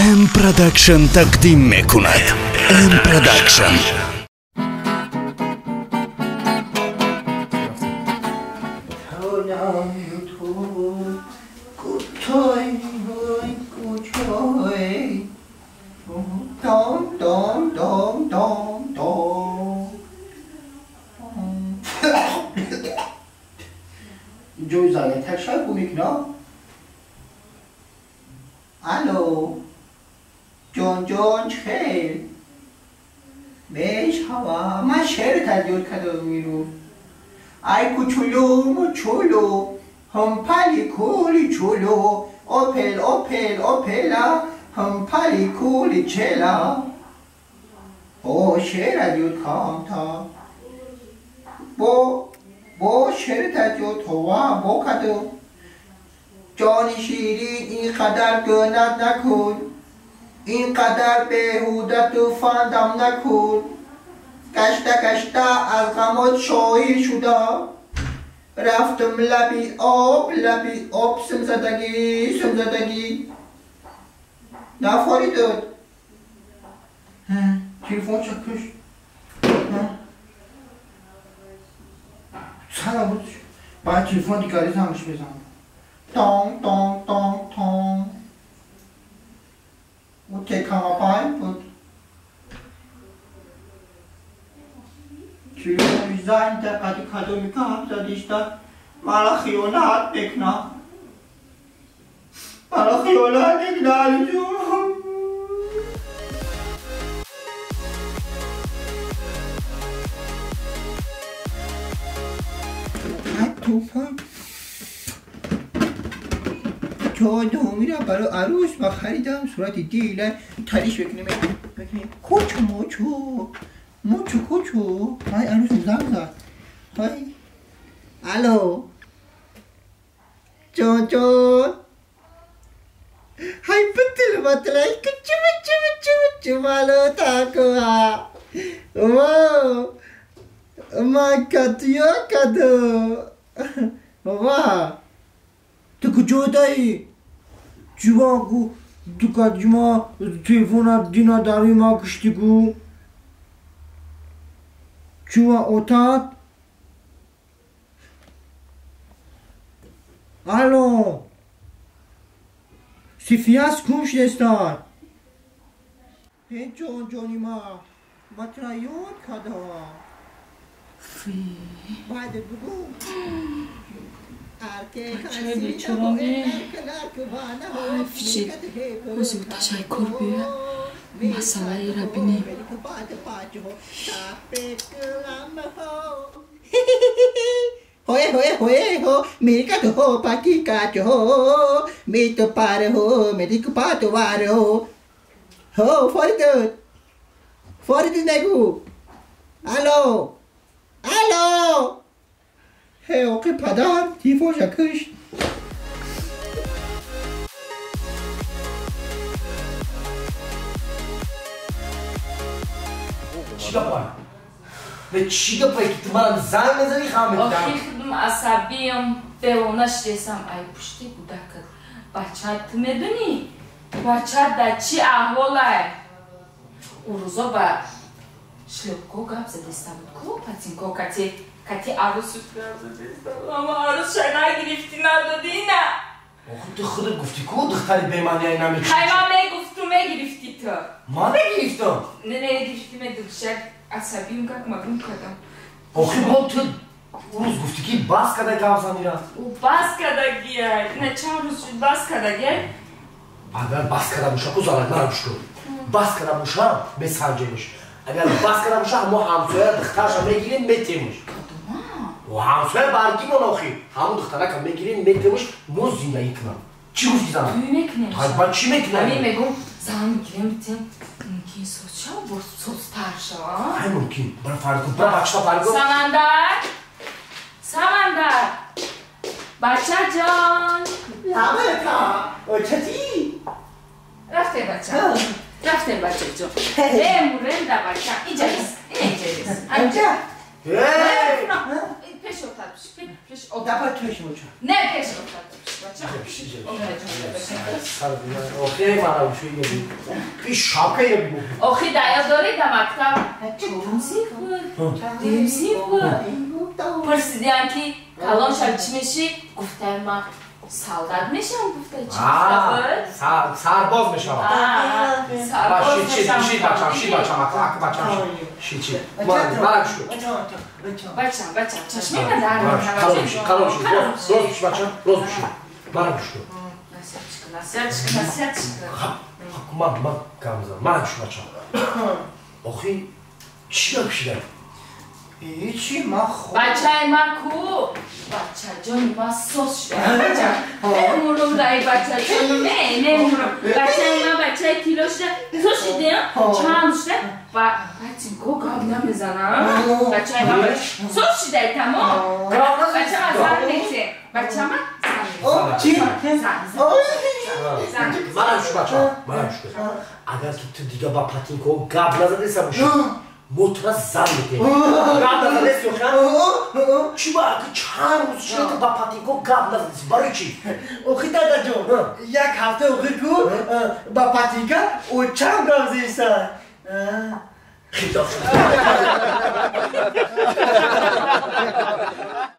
М Production тақдим мекунад. М Production. Алло, ҷон ҷон хел мешава, ман шеър тадёд кардам имрӯз. Ай кучулу мучулу, ҳампали кули чулу, опел опел опела, ҳампали кули чела. Бо шеър тадёд кардам та. Бо шеър тадёд това бо кардам. Ҷони ширин ин қадар гӯнат накун, ин қадар беҳуда ту фандам накун. Гашта гашта аз ғамот шоир шудам, рафтам лаби об симзадагӣ симзадагӣ. Нафоридод. Телефон чакуш. Салом буд. Баъд телефон дигари зангш мезанам. Тong tong tong tong. У текама буд. Телефон занг қади кадоми гап задишта мара хиёнат мекуна. Мара хиёнат мекуна Алиҷон. Тӯфон чодумира барои арӯс ма харидам, сурати дила тариш мекунем. Кучу мучу мучу кучу. Ай арӯс занг зад. Ай алло ҷон ҷон. Ҳай битил батлай кучу мучу мучу мучу мало такуа. Ва ма катиё каду. Ва ту куҷодаӣ? Ҷума гу дукаҷума телефона дина дари ма кушти гу. Чума отат? Алло. Сифияс кум шудестад. Ҳе ҷон ҷони ма, ма тура ёд кардам. Баъд бугӯ. Бачаи бечоране ҳайф шид. Ҳозир ташаккур биёя масъалаеро бинем. Hoye hoye hoye ho, mere ka ho paki ka ho, me to par ho, mere ko pat war ho. Ho Faridun. Faridun negu. Алло. Алло. Ҳе оқи падар, телефонша кушт. Чӣ гапай? Не чӣ гапай ки ту манам занг мезанӣ хам метам? Охи худум асабиям, девона шидесам. Ай пушти кӯдакат. Бача ту медонӣ? Бача дар чӣ аҳволай? Ӯ рӯзо ба шлёпко гап задеста буд ку, патинко кати кати арӯсу гап задеста. Ама арӯсша нагирифтӣ, надодӣ на. Охи ту худат гуфтӣ ку духтари бемаънияи намекушӣ. Хай ман мегуфту мегирифтӣ ту. Ман мегирифтам? Не, мегирифтӣ, медудшак асабиюм гап магум кардам. Охи бо ту рӯз гуфтӣ ки бас кардай гап занира. Ӯ бас кардагиай. На чанд рӯз шуд бас кардагиай. Агар бас карда боша ку занак мара гӯш кун. Бас карда бошам бесанҷемш. Агар бас карда боша мо ҳамсоя духтарша мегирем метемш. Ҳамсоя баргимон охи. Ҳамун духтарака мегирем метемш, мо зиндагӣ кунам. Чӣ гуфтӣ занак? Тӯй мекунем. Ба чӣ мекунем? Ҳамин мегӯм зан мегирем битем мумкин соз шава, боз созтар шава. Ҳай мумкин. Бара фарқ кун, бара бачата фарқ кун. Самандар! Самандар! Бачаҷон! Ламака! Очати! Рафтем бача. Рафтем бачаҷон. Мемурем да бача. Инҷа ис. Инҷа ис. Анҷа. Пеш отат. Пеш Давай пеш оча. Не пеш отат. Охи даё дорӣ да мактаб чорум синф буд, дуюм синф буд. Пурсидиям ки калон шав чӣ мешӣ? Гуфтаи ман солдат мешавам, гуфта чӣ гуфта буд? Сарбоз мешавам. Сарбоз мешавам. Шид бачам, шид бачам, ака бачам, шид, шид. Мана гӯш кун. Бачам, бачам, чашми дар. Қалом шид, қалом шид. Рост биши бачам, рост биши. Мана гӯш кун. Насиҳат кун, насиҳат кун. Ман гап мезанам. Мана гӯш кун бачам. Охи чӣ гап шида? Ҳечи, ман хоб. Бачаи ман ку? Бачаҷони ман соз шуда. Бача, мемурам дай бачаҷони, не, мемурам. Бачаи ман бачаи тилло шуда. Соз шидем, чанд шуда. Ба патинко гап намезанам. Бачаи ман соз шидай тамом. Бача ман зан мете. Бача ман зан. Чӣ? Зан. Манам шу бача, манам шу. Агар ки ту дига ба патинко гап назадеса бошӣ, мо тура зан метем. Гап назадест ё хиён? Чӣ ба чанд рӯз шуда ту ба патинко гап назадест? Барои чӣ? Охи дадаҷон, як ҳафта охир ку ба патинка очам гап зеста. Хито.